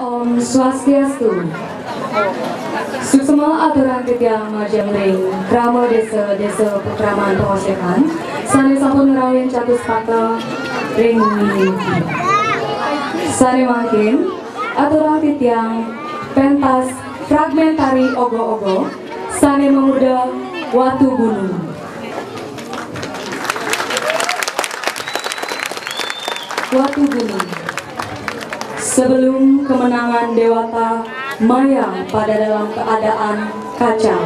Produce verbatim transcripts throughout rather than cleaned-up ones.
Om Swastiastu. Suksma aturang titiang majeng ring krama desa-desa pakraman pangosekan sané sampun ngrawuhin catus patra ring wengi niki. Sané mangkin aturang titiang pentas fragmentari ogo-ogo sané mamurda Watu Gunung. Watu Gunung. Sebelum kemenangan Dewata mayang pada dalam keadaan kacau,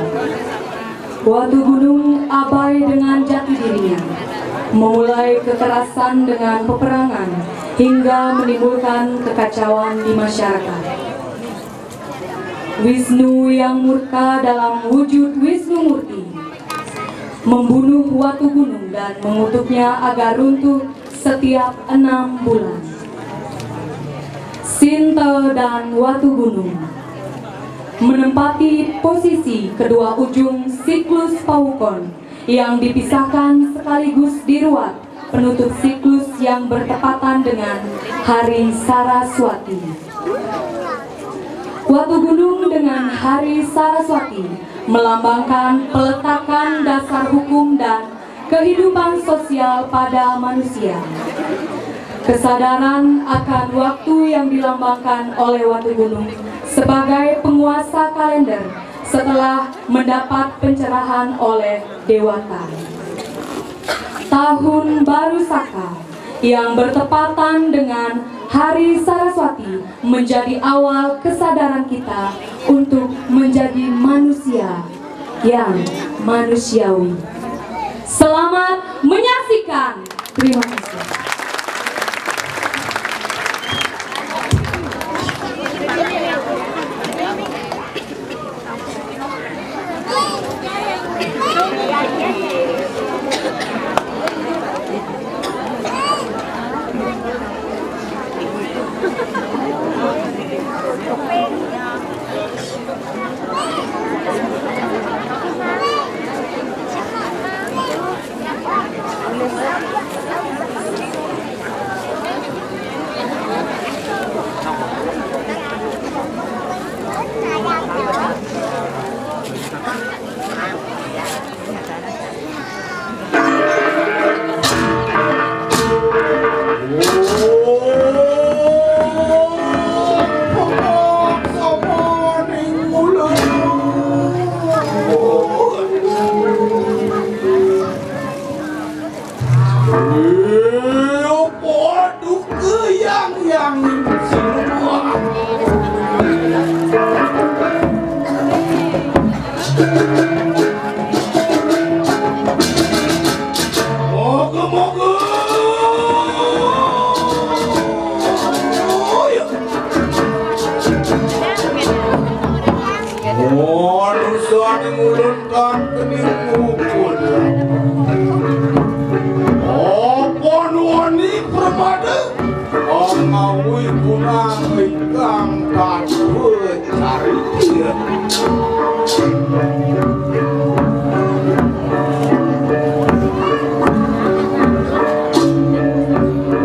Watu Gunung abai dengan jati dirinya, memulai kekerasan dengan peperangan hingga menimbulkan kekacauan di masyarakat. Wisnu yang murka dalam wujud Wisnu Murti membunuh Watu Gunung dan mengutuknya agar runtuh setiap enam bulan. Sinta dan Watu Gunung menempati posisi kedua ujung siklus Pawukon yang dipisahkan sekaligus diruat penutup siklus yang bertepatan dengan Hari Saraswati. Watu Gunung dengan Hari Saraswati melambangkan peletakan dasar hukum dan kehidupan sosial pada manusia. Kesadaran akan waktu yang dilambangkan oleh Watu Gunung sebagai penguasa kalender setelah mendapat pencerahan oleh dewata. Tahun Baru Saka yang bertepatan dengan Hari Saraswati menjadi awal kesadaran kita untuk menjadi manusia yang manusiawi. Selamat menyaksikan. Terima kasih. Waduh, keyang-yang. Moga-moga. Manusané ngulun tan keni ngukur. Apa nuwani pramada? Angawé gunang ingkang tatwa carita.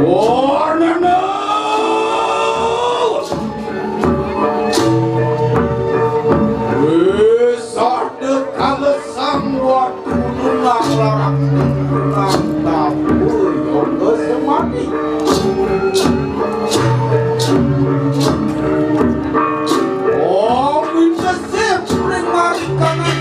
Warnana. Wis ada kalesang watu nunang larang nunang tabu yoga semati. Om Witesip ring marikanan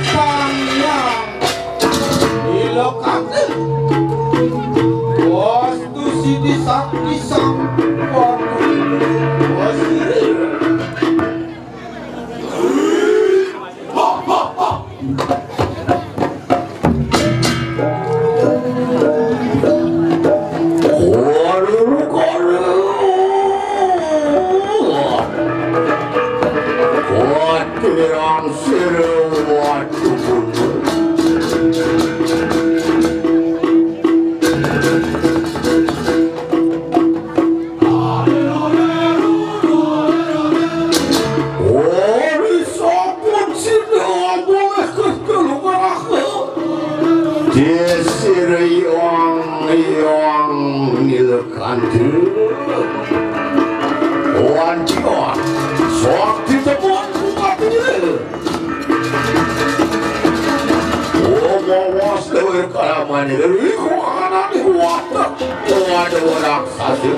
Iku anak iku waduh. Waduh, raksasa.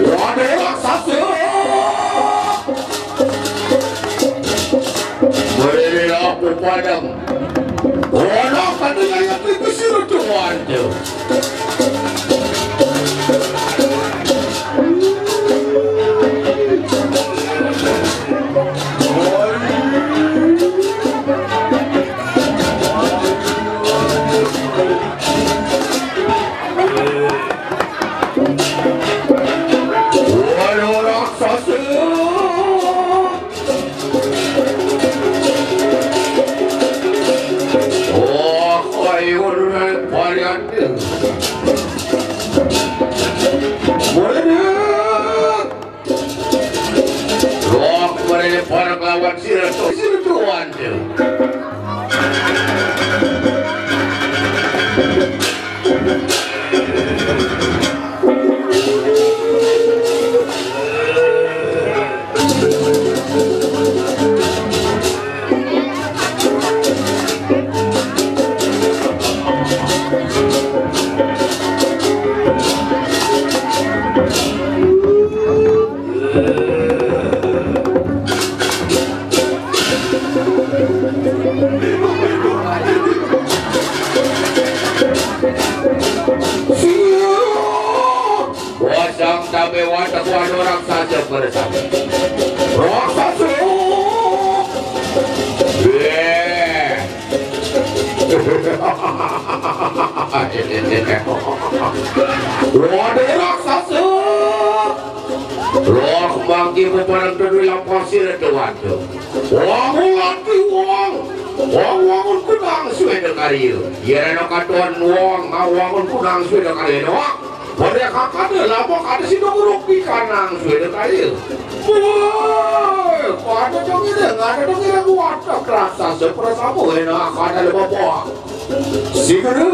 Waduh, raksasa. Mrene aku padang. Ora kate kaya iku sira tuan. Waduh, raksasa. Oh, ayo, varian. Waduh. Roh mrene para kelawan sira to, sira to wanda. Wasang tabe watak wano raksasa bersama. Raksasa. Eh. Waduh, raksasa. Roh mangke peperang kedua lampah sira dewata. Wong ulati wong. Wong wangun kunang suweda karya. Yen ana katon wong mau wangun kunang suweda karya. Wah, pada kakade lama kada sida ngrupi kanang suweda karya. Woi, kada dong ini, kada dong ini watak raksasa prasama enak kada le bapak. Sigera.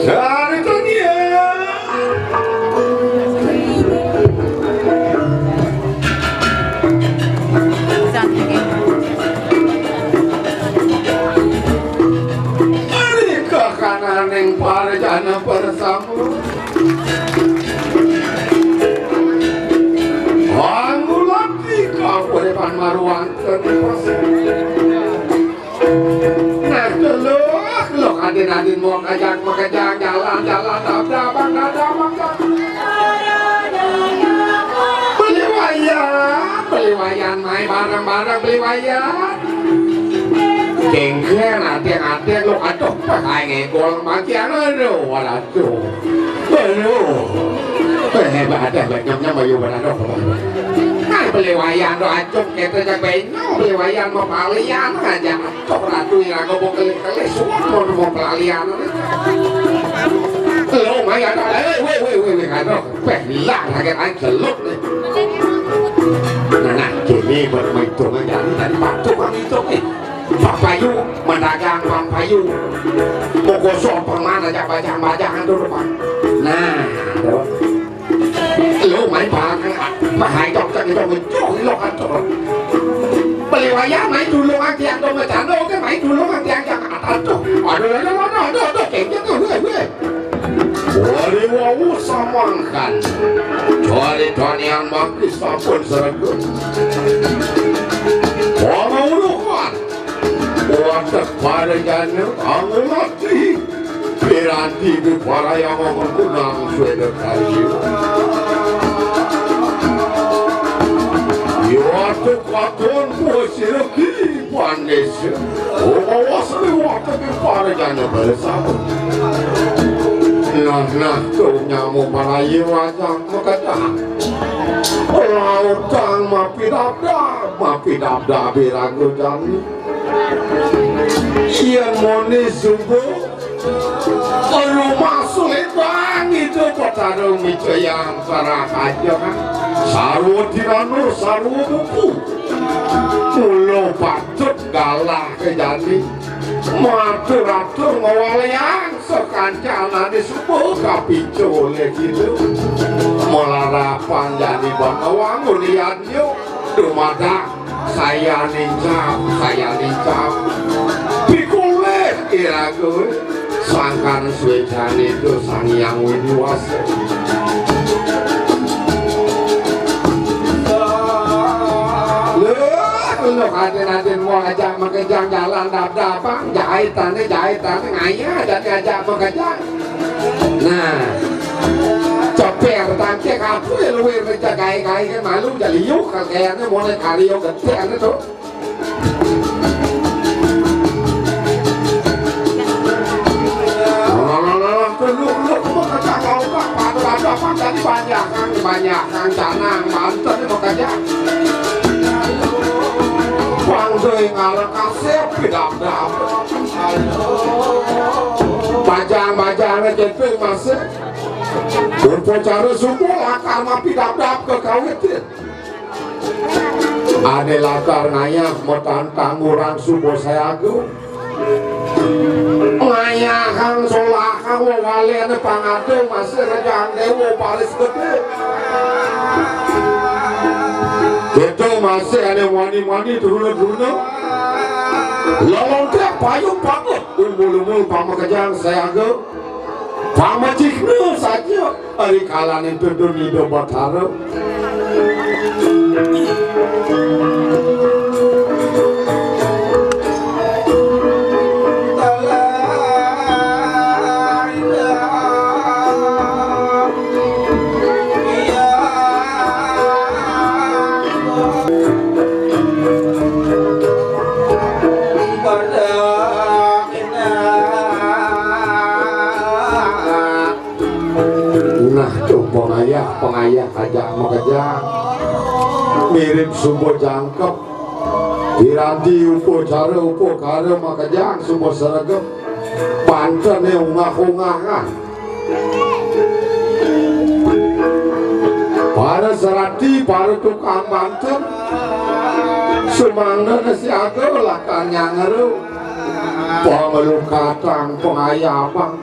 Sari Tania. Ari kakananing parajana bersama. Anggulati kauripan maruang. Nah, delok, lho, adin-adin mau kejang, mau kejang, jalan, jalan, tabrak, bang, tabrak, bang, tabrak. Beli wayan, beli wayan, mai bareng-bareng beli wayan. Kengken, atik-atik, lho, aduh, pakai ngegol, makian, aduh, waduh. Aduh. Eh, hebat, hebat, nyam, nyam, ayo, waduh. Nah, beli wayan, lho, acung, kita jak benyol, beli wayan, mau palian, aja. Cok ratu ira kok mau kelih-kelih, semua mau, mau pelalian. Lo mayan, eh, weh, weh, weh, weh, aduh, peh, hilang, sakit aja, jeluk nih. Nah, nah, gini, buat menghitung aja, ini tadi patung yang hitung nih. Pak Payu, mendagang Pak Payu. Mau gosok permana aja, bajang-bajangan dulu, Pak. Nah, tuh. Lo main barang, bahaya, cok, cok, cok, cok, lo kan, cok. Beli wayah main dulu kan tiang, cok, bercanda, oke, main dulu kan tiang, cok, aduh. Aduh, aduh, aduh, aduh, aduh, cengceng, aduh, aduh. Wali wau samangkan. Wali tanian mangki sampun seregut. Wama urukan. Watek parejana, angulati. Piranti biparaya menggunang sweda kayu. Yotu katon puas reki pandesa. Upawas liwata biparejana bersama. Nah, nah, tuh nyamu paraya wajah mekedah. Lautang mapidabda, mapidabda birago jani. Yen muni sungguh, rumah sulit bang itu Betara Wijaya Antara aja kan. Sarwa Tiranur, sarwa buku. Mula patut galah ke jani. Matur-atur ngawaliang sakancanané suba kapica olih kita. Malarapan jani bang wangun lian yo. Dumadak sayan icap, sayan icap. Pikolih iraga sangkan swécané Ida Sang Hyang Widhi Wasa. Lho, lho, adin-adin mau ajak makejang jalan dab-dabang, jaitané, jaitané ngayah, jadi ajak makejang. Nah, ceper tangkik apa ya luwih reja gaé-gaé kan malu jadi yuk kagayane mulai karyo gedé ane tuh. Peluk-peluk mekejang opak, padu-padu apa jadi banyak kang, banyak kang canang, banten mekejang. Bang Doi ngarek kasep, pidam-dam. Bajang-bajangé kéto masih. Upacara subuh lakar mapidabdab kekawitin. Ané lakar ngayah matantang urang suba sayaga. Ngayahang solahang wewaliané pangada masih rejang déwa baris gedé. Kéto masih ané wani-wani truna-truna. Lolonték payu banget umbul-umbul pamakejang sayaga. Pamacikna saja ari kalaning tedun Ida Batara. Nah, tuh pengayah, pengayah ajak makejang. Mirip suba jangkep. Piranti upacara, upakara makejang suba sregep. Pantené ungah-ungahan. Para serati, para tukang banten, sumangda siaga lakar nyangera. Panglukatan pangayabang.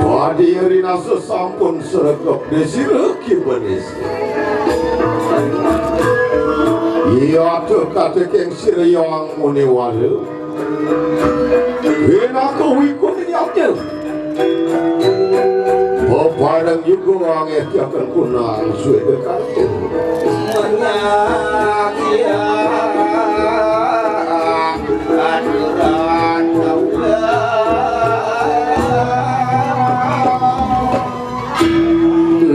Padi rinasa sampun sregep desira kibanis. Iya tuh kata keng sira yang muniwala. Pinaka wikut nyamnya. Bebareng juga angetiaken kunang suwéda kanti.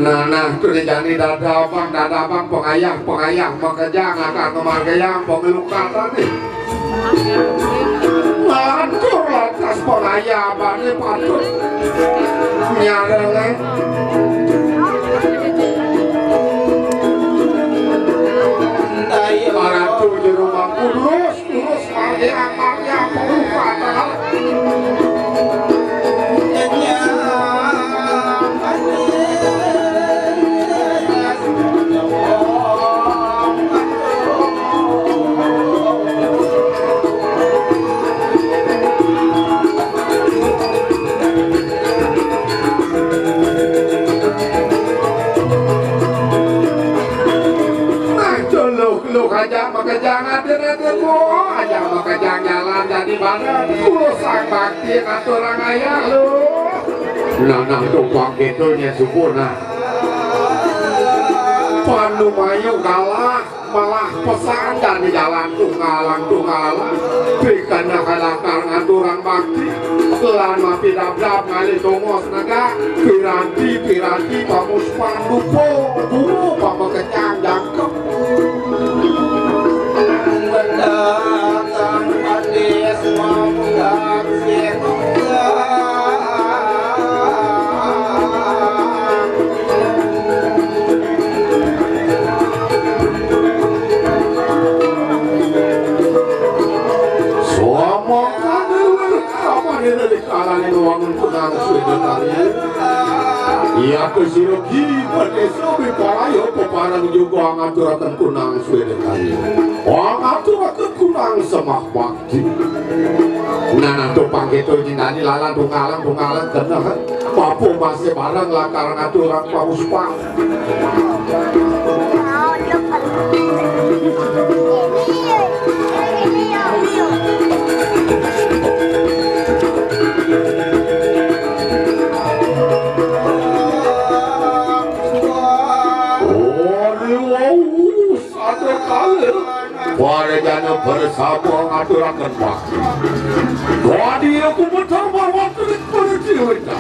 Nah, nah, tuh jani dadabang, dadabang pengayah, pengayah makejang akan ngemargayang pengelukatan nih. Lantur lantas pengayabané patut nyarengé. Ratu jero mangku durus, durus, margayang, margayang, pengupatan. Nah, jolo, lo aja makejang, aden-aden, mo, aja makejang jalan jadi bareng. Kulo sang bakti ngaturang ayah lo. Nah, nah, tumpang gitu nya suku, nah. Panu mayu kalah. Malah pesan dan di jalan tunggalan-tunggalan. Pikana kalakar ngaturang bakti. Lan mapidabdab ngalih tongos negak. Piranti-piranti pamuspan dupa. Guru pamakejang jangkep. Mendatang hadis mamudak sing. Ing kalaning wangun kunang swéda kali. Iya, ké sira ki padésa, biparayo peparang juga ngaturaken kunang swéda kali. Wong ngaturaken kunang semah bakti. Nah, nah, to pangketo nyinani lalan tungalan, tungalan keneh. Bapa masih bareng lakar ngaturang panguspang. Ori wau, sadekala para jana bersama ngaturaken bakti. Wadi aku betul bahwa terik pada diwita.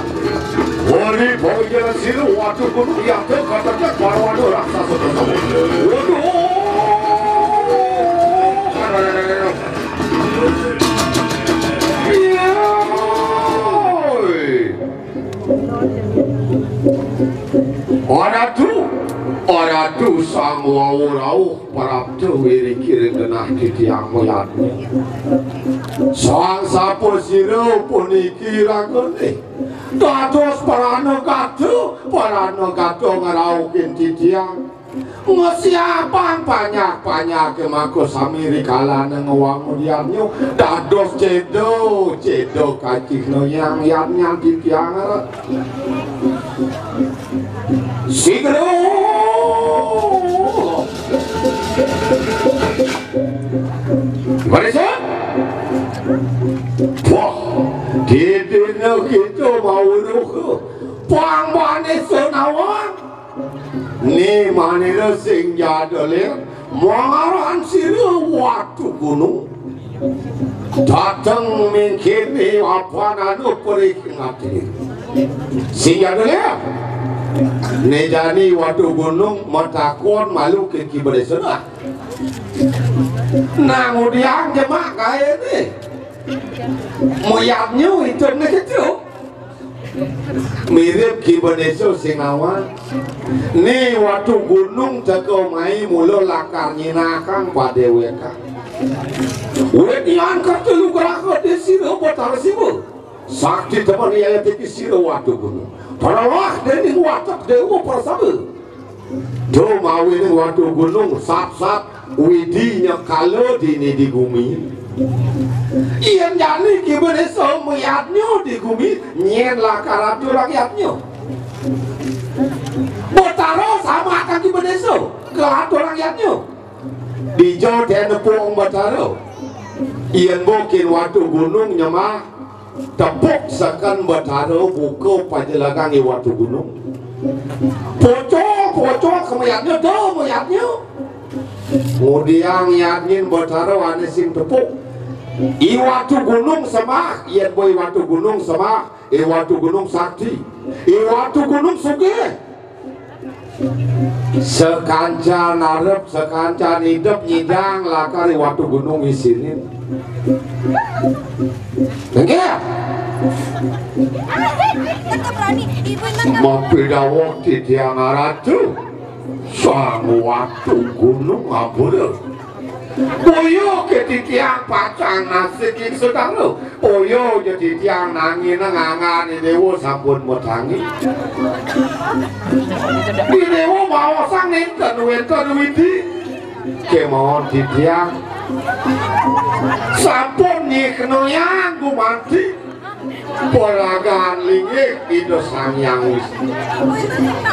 Wari bawajana sira Watu Gunung, yata katakan para wadu raksasa tersebut. Waduh. Iya. Ora tu, ora tu sang wau rauh. Prapta wiriki ring genah titiang mayadnya. Sang sapa sira puniki ragane? Dados pranagata, pranagata ngrauhin titiang. Ngesiapang panyak-panyake maka sami rikalane ngewang mudiannya. Dados cedo, cedo kacih noyang yan nyan titiang. Sigero. Marisa. Wah, didina kita mawuruh. Pangbane senawang. Ni manira sing jadale. Mangaran sira Watu Gunung. Dateng mingkini apan anu perih ngati. Sing jadale. Ni jani Watu Gunung matakon malu ke kibere senah. Nang udiang jemak kae ni. Muyatnyu itu ni kecil. Mirip Ki Beneso sing awal. Ni Watu Gunung teka mai mula lakar nyinakang padewekan. Wit yan katelu graha di sira Batara Siwa. Sakti temen iya tiki sira Watu Gunung. Paralah dening watek dewa prasada. Dumawining Watu Gunung sat-sat widi nyekala dini di gumi. Yen jani Ki Beneso mayadnya di gumi, nyen lakar atur rakyatnya. Batara sama kang Ki Beneso, ke atur rakyatnya. Dija ten nepung Batara. Yen bokin Watu Gunung nyemah, tepuk seken Batara buka pajelagang i Watu Gunung. Pocol, pocol, kemayatnya, do mayatnya. Ngudiang yadnyin Batara ane sing tepuk. I Watu Gunung semah, yen bo i Watu Gunung semah, i Watu Gunung sakti. I Watu Gunung sugih. Sakancan arep, sakancan idep nyidang lakar i Watu Gunung isinin. Nggih. Mapidawuh titiang Ratu, Sang Watu Gunung Ampura. Boya ke titiang pacang nasiki sedara. Boya ja titiang nanging angane dewa sampun matangi. Di dewa maosang nenten wenten widi. Kemawon titiang sampun nyiknayang gumanti. Pelagan linggih Ida Sang Hyang Widi.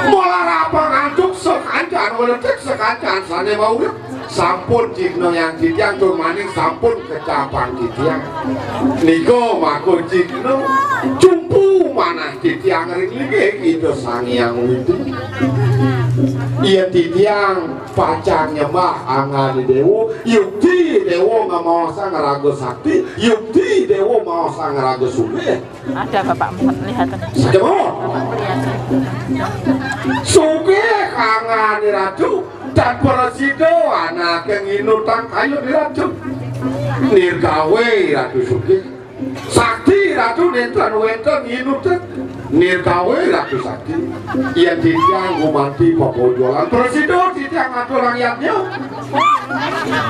Mula rapang antuk sakancan weletik sakancan sane maurip. Sampun cihna yang titiang tur maning sampun kecapang titiang. Nika maka cihna cumpu manah titiang ring linggih Ida Sang Hyang Widi. Yen titiang pacang nyembah angane dewa, yukti dewa ngamaosang raga sakti, yukti dewa maosang raga sugih. Ada Bapak melihat. Sugih mawon. Sugih angane ratu, tan prasida anake nginutang kayun ratu. Nirgawe ratu sugih. Sakti ratu Wénten, wénten inuten. Nirgawe Ratu Sakti. Yén titiang gumanti papojolan, prasida titiang ngaturang yadnya.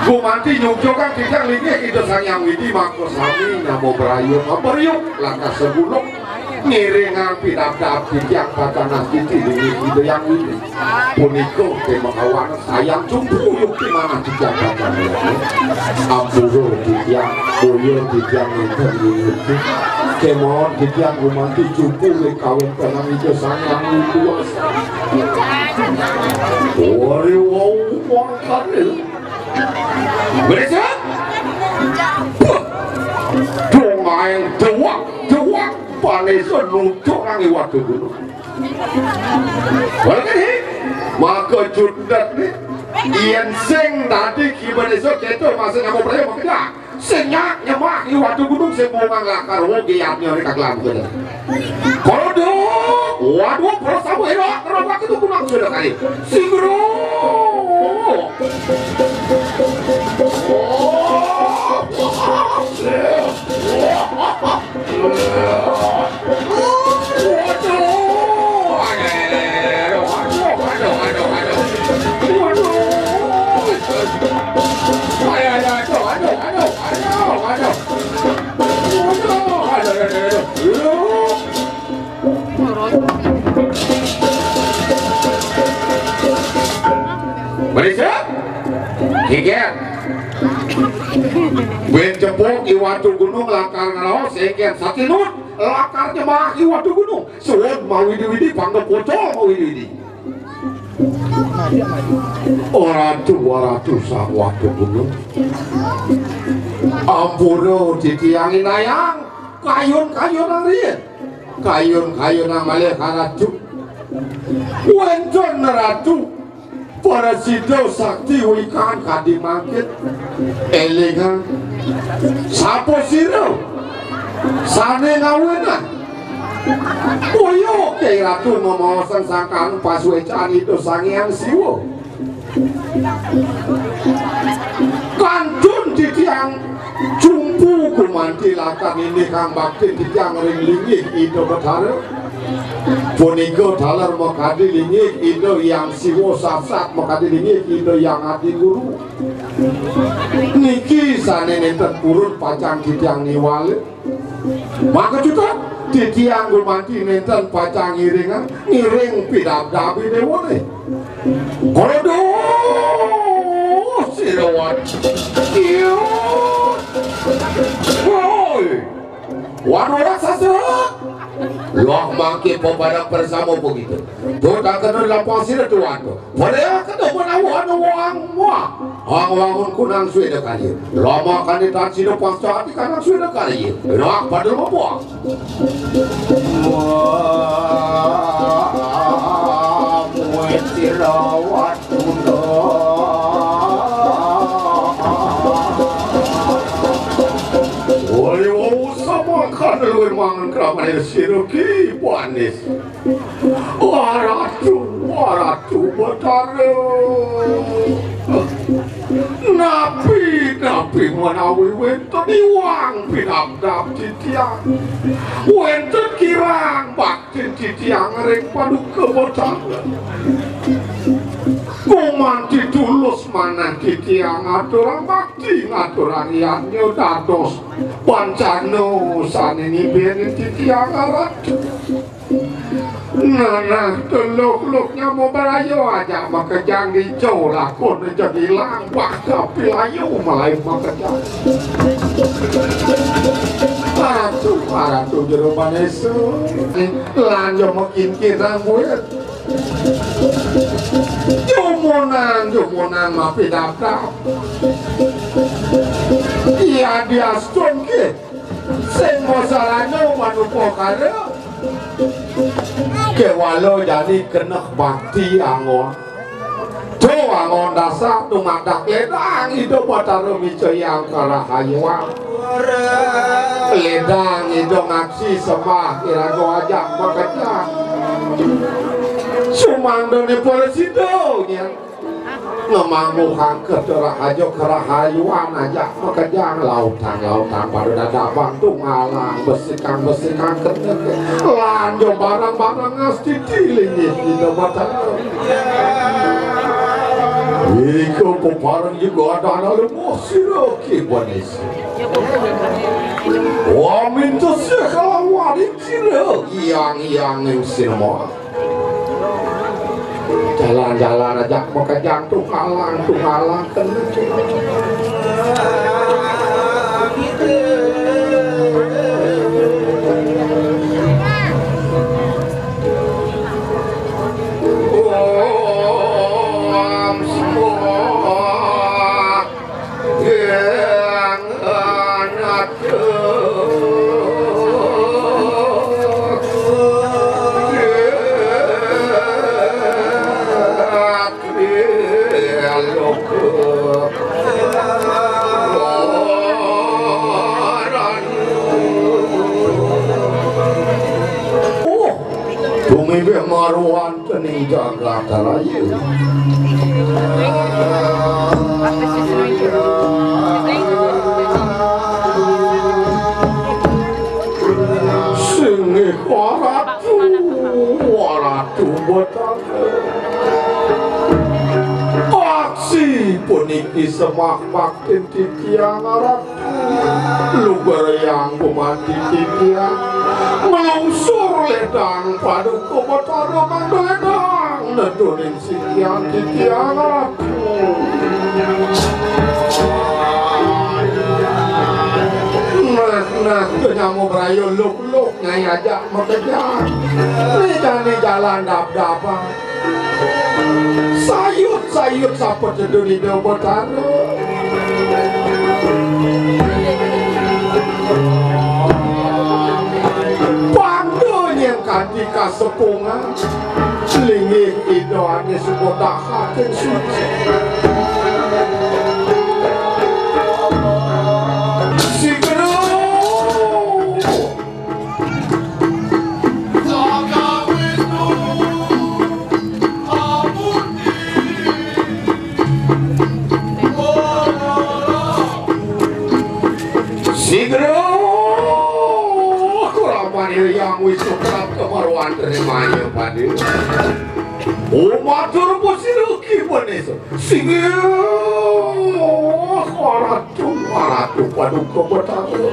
Gumanti nyungcukan titiang linggih Ida Sang Hyang Widi, maka sami nyama braya maberyuk, lantas segulung. Ngiringang pidabdab titiang pacang astiti linggih Ida Hyang Widi. Punika kemakawan sayang cupu yukti manah titiang pacang. Ampura titiang, boya titiang nénten nginuti. Kemawon titiang gumanti cupu ring kawéntenan Ida Sang Hyang Widi Wasa. Ori wau mangkane. Beres ya? Puh. Dong aeng dewak, dewak. Panesa nutuk nang iwatu gunung. Walaupun ini, maka jundet nih. Yén sing dadi kiba desa kéto masa nyama braya makeja. Sing nyak nyemah iwatu gunung sing bungang lakar woge yadnya nih kagelamu kéto. Kodo, waduh, pro sabu era, kero waktu kunang sudah kali. Sing bro. Berisik. Geger. Bén jebok iwatu gunung lakar ngraos, éngkén satinut lakar nyemah iwatu gunung. Suud mawidi-widi, pangga pocol mawidi-widi. Oratu, oratu, sang watu gunung. Ampura titiang inayang kayun-kayunang riin. Kayun-kayunang malih karatu. Wénten ratu. Prasida sakti wikan kadi mangkin. Élingang. Sapa sira sané ngawinang? Uyuké ratu mamaosan sangkan pasuécan Ida Sang Hyang Siwa. Kantun titiang cumpu gumanti lakar nindihang bakti titiang ring linggih Ida Betara. Punika taler makadi linggih Ida Hyang Siwa, sasat makadi linggih Ida Hyang Adi Guru. Niki sané nénten purun pacang titiang niwala. Maka cutet, titiang gumanti nénten pacang ngiringang, ngiring pidabdabi déwané. Kodo sira wadi. Iya. Woi. Waduh raksasa. Loh mangké pabareng persama begitu. Tuh tak kenal lapang sira tuan tuh. Padahal kena menawa anu wang wah. Ang wangun kunang suwé karya. Lama kane tan sida pasca ati kanang suwé karya. Rak pada lupa. Wah, muwé sirawat tunda. Oleh wau sama kan luwih mangan kramane sira ki panis. Waratu, waratu, Batara. Napi, napi menawi wénten iwang pinamdam titiang. Wénten kirang baktin titiang ring Paduka Batara. Gumanti tulus manah titiang ngaturang bakti, ngaturang yadnya dados pancana sané nibénin titiang aratu. Nah, nah, teluk-teluknya mau berayo aja makejang dico lakon jadi lambah tapi layu mulai makejang. Ratu, ratu jero manésa. Lanjo makin kirang buat. Jumunan, jumunan mapi daftar. Iya diastun ki. Sing masalahnya manupakara. Kéwala jani keneh bakti anggon. Tuh anggon dasar tumadak ledang Ida Batara micayang karahayuan. Ledang Ida ngaksi sembah iraga ajak makejang. Sumangdané para sida nyen. Manguhang kerahaja kerahayuan ajak makejang lautang-lautang pada dadabang tungalang besikang-besikang kena. Lanjo barang-barang ngastiti linggih kita batang. Iko peparang juga ada anak lemuh sira Ki Banis. Wa minta sira kalawan sira yang-yang ing sinema. Jalan-jalan ajak makejang tungalang-tungalang kena. Om semua yang anak Tumibih maruan tening jagat raya. Singgih waratu, waratu betara. Aksi puniki semah baktin titiang aratu. Lugrayang gumanti titiang. Melungsur ledang paduka betara mangda ledang nedunin sitian titiang aratu. Nah, nah, kenyamu berayu luk-luk. Nyai ajak makejang. Nih jani jalan dap-dapan. Sayut-sayut sapa tedu Ida Betara. Panda nyang kanti kasepungan. Linggih Ida ane suka dahat ing suci. Sigera. Sigera. Kuramane Hyang Wisnu kerap kemaruan terima ya pada. Umatur pusira kiwene. Singgih, Ratu, Ratu Paduka Betara.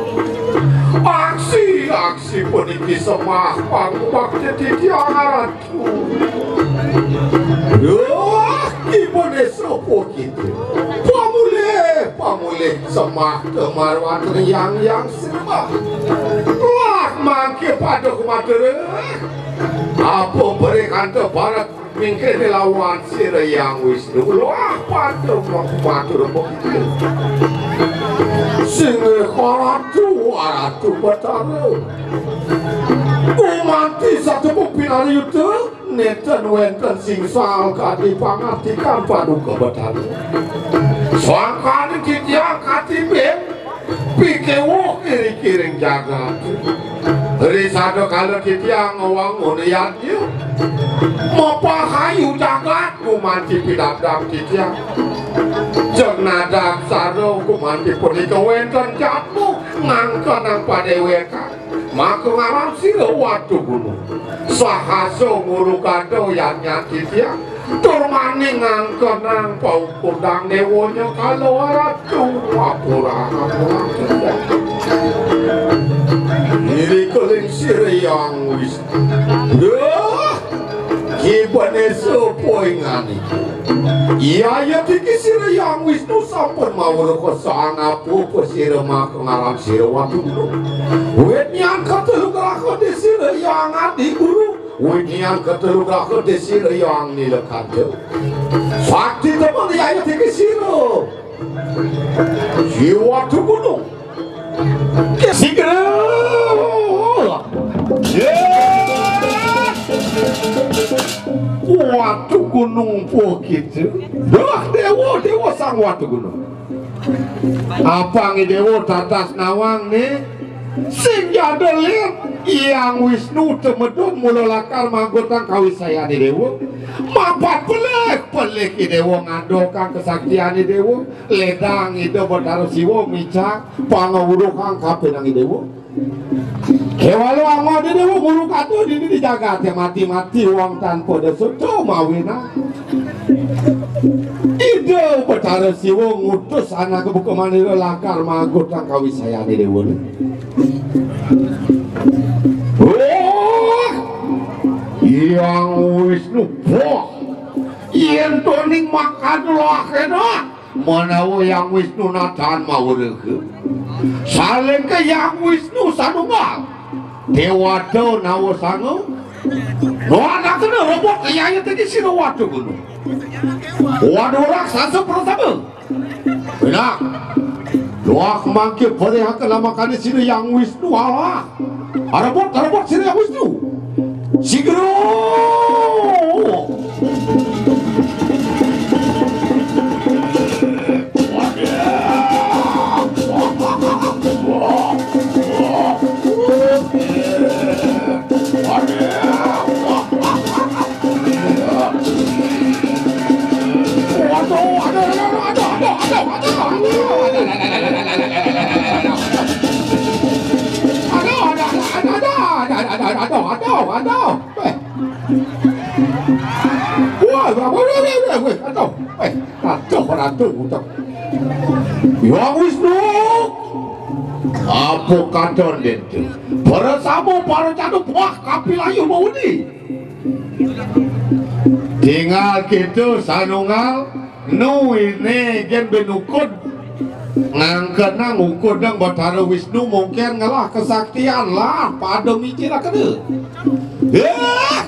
Aksi, aksi puniki semah pangubakti titiang Ratu. Duh, ibune sapa kita? Pamulih, pamulih semah kemaruan yang yang sembah. Lah, mangke pada kumatur. Apa berikan tebarat Mingkene lawan sira Hyang Wisnu, luah pada matur begitu. Singgih Ratu, Ratu Betara. Umanti satempuh pinariyuta, nenten wenten singsal kadi pangartikan Paduka Betara. Sangkane titiang katimbing pikewuh iri-iring jagat. Risada kala titiang ngwangun yadnya. Mapahayu jagat gumanti pidabdab titiang. Jeng nadak sada gumanti punika wenten jadma ngangkenang padewekan. Maka ngaran sira Watu Gunung. Sahasa ngurukada yadnya titiang. Tur maning ngangkenang paukudang dewanya kala Ratu. Apura, apura. Iri keling sira Hyang Wisnu. Duh, kibane sapa ingani. Iya, iya tiki sira Hyang Wisnu sampun mawruh kesang apa sira maka ngaran sira Watu Gunung. Wit nyang katelu graha di sira Hyang Adi Guru. Winian ketelu raga desi reyang nila kanta. Sakti temen yaya tinggi sira. Jiwa tu gunung. Sigra. Ya. Watu gunung po kita. Dah dewa, dewa sang watu gunung. Apang i dewa tatas nawang ni. Sing jada lit, Hyang Wisnu temedun mula lakar manggotang kawisayan i dewa. Mapat pelih Pelih I Déwa ngadokang kesaktian I Déwa, ledang Ida Betara Siwa micak pangawruhang kapining I Déwa. Kéwala anggon I Déwa nguruk atuh dini di jagaté mati-mati wong tanpa desa to mawinang. Ida Betara Siwa ngutus anak buka manira lakar magutang kawisayan I Déwa. Wah! Hyang Wisnu, wah! Yén to ning makan lah enak. Manawa Hyang Wisnu natan mawruh. Saling ke Hyang Wisnu sanunggal. Déwata nawa sanga. Nuanakena rebut yaya tadi sira watu gunung. Waduh raksasa prasama. Benar. Luak mangke perihaka lamakane sira Hyang Wisnu Allah. Arebut, arebut sira Hyang Wisnu. Sigra. Aduh, aduh, aduh, aduh, aduh, aduh, aduh, aduh, aduh, aduh, aduh, aduh, aduh, aduh, aduh, aduh, aduh, aduh. Eh. Wah, wah, wah, wah, wah, wah, wah. Aduh, eh, aduh, aduh, aduh. Hyang Wisnu. Apa katon dente? Para sama, para cadu, wah, kapilayuh mawedi. Tinggal kita sanunggal. Nu iné gén benukud ngangkenang ukud nang Batara Wisnu mungkin ngelah kesaktian lah pada micil kena. Eh,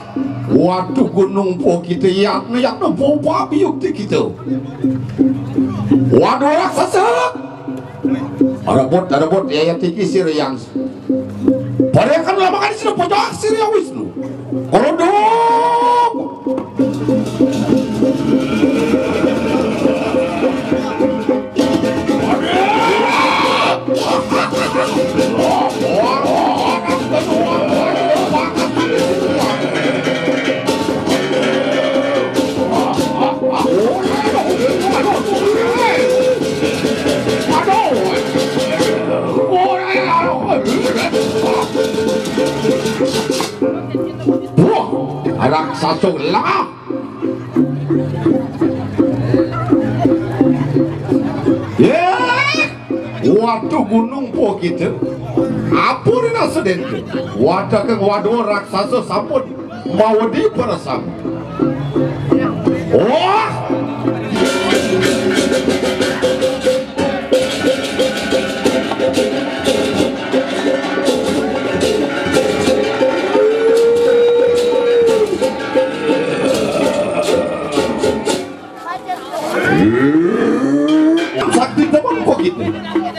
waduh gunung po kita yatna yatna po pabiuk ti kita. Waduh raksasa. Arebut, arebut, ya, ya, tiki sira yang. Parekan lamangan sira pojok sira yang Wisnu. Korondong. Wah, raksasa lah. Ya, waduh gunung po kita. Apa ni nasa dente? Wadah ke waduh raksasa sampun. Mawedi parasam. Wah! Sakti temen kok gitu.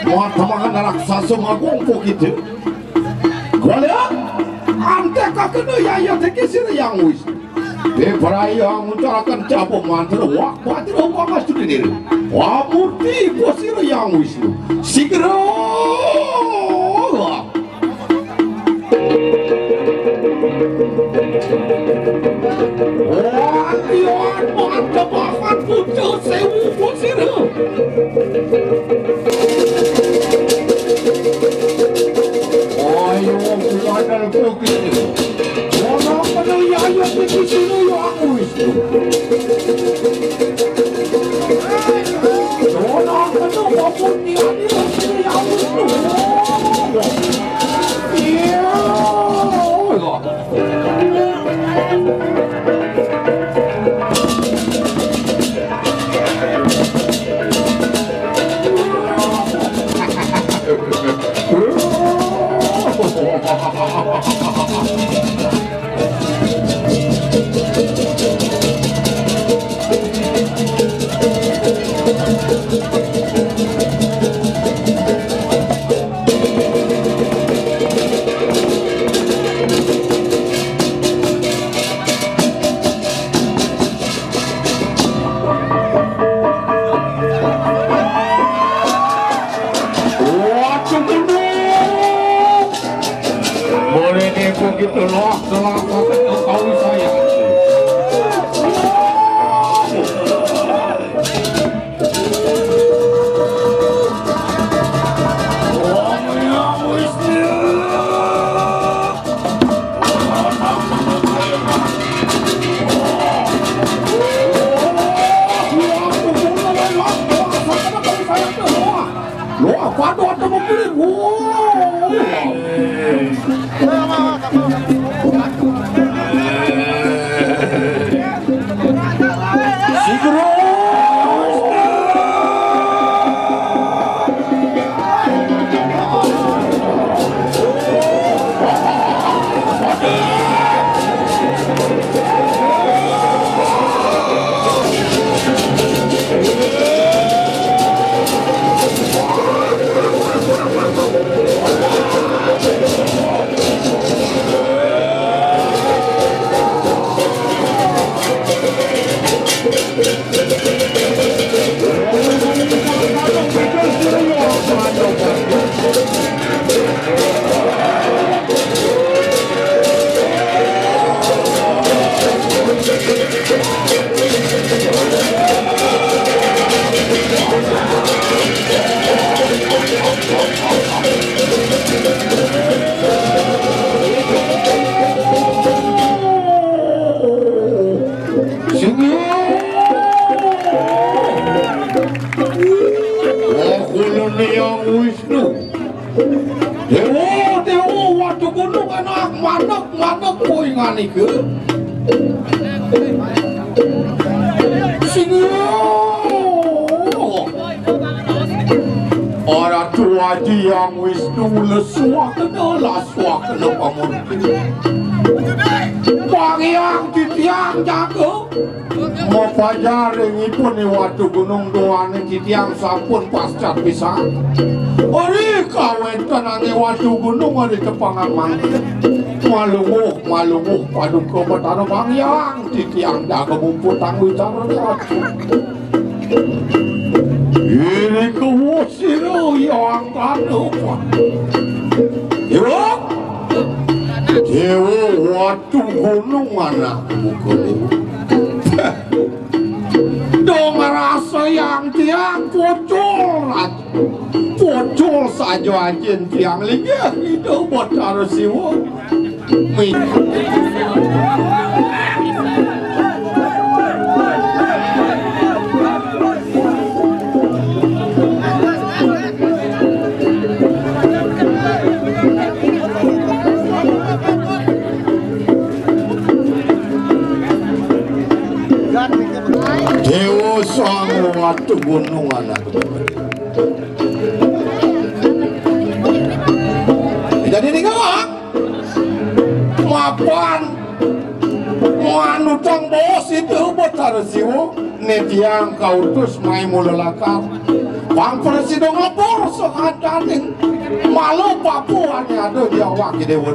Mau temangan raksasa magung kok gitu. Kalian antek kakena yaya teki sira yang wis. Depraya ngucarakan cabut mantra wak mantra hukum astu diri. Wamurti posira yang wisnu. Sigra. Wah, iya, mantep amat pucuk sewu posira. Ayo, kuadal kok gitu. Ora kena yaya iki sira ya aku wis. Ora kena apa niat iki ya aku wis. Iya. Waduh, gendong. Boleh nipu gitu loh, telah kau saya. Tugunung anak manuk-manuk kuingan iku. Sing yo. Ora tuaji yang Wisnu lesuakna, lasuakna pamun. Pangiang titiang jaga. Mapajar ring ipun i Watu Gunung, duaning titiang sampun pascat pisan. Ari kawentenan i Watu Gunung ari tepangan mangkin. Malunguh, malunguh paduka Betara Bangyang, titiang jaga mumputang wicara. Ini kewosira yang kanu. Iwak. Dewa Watu Gunung anak buku dewa. Dong rasa yang tiang pocol, Ratu. Pocol saja ajin tiang linggih Ida Batara Siwa. Mi- Dewa Sang Watu Gunung anak. Jadi ning awak mapan manutang bos itu Betara Siwa, ne tiang kautus mai mula lakar. Pang prasida nglebur sakancaning malu papu ane ada di awak dewa.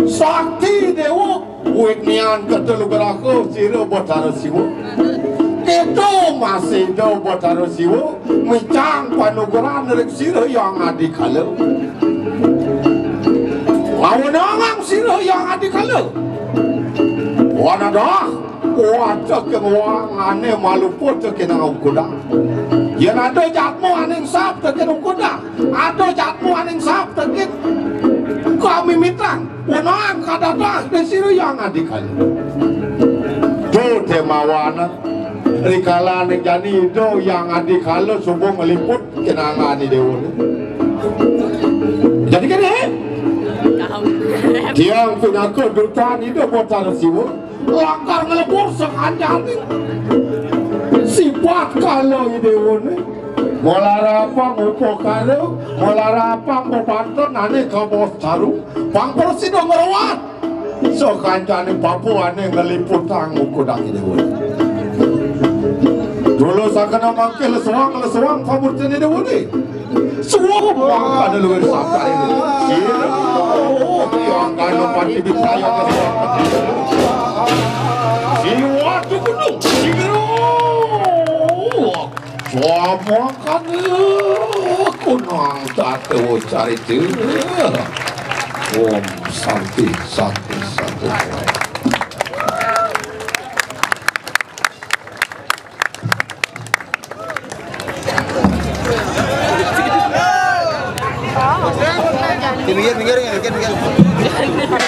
Sakti dewa Wignian ketelu graha sira Betara Siwa. Keto masih da Betara Siwa, micang panugrahan ring sira Hyang Adikala. Lawan angang sira Hyang Adikala. Wanadah, waca keng wangane maluputa kenang ukuda. Yen ada jatmu aning sap teken ukuda. Ada jatmu aning sap teken kami mitang. Wenang kadadah desira Hyang Adikala. Duh, demawana. Rikala ning jani Ida Hyang Adikala suba ngliput kenangane dewa. Jadi kene, tiang pinaka dutan Ida Batara Siwa, lakar nglebur sakancaning sipat kala i dewane. Malarapang upakara, malarapang bebanten ane kabos caru, pang prasida ngruat. Sakancaning papu ane ngliputang ukuda dewa. Dulu sakana mangke lesuang, lesuang pamurtine dewa ne. Suwung mangkana luwih sabar ini. Sira. Yang kanu pati dipayang. Siwa tukunung. Sira. Swamakana kunang tato carita. Om Santi, Santi, Santi. Minggir, minggir, minggir, minggir.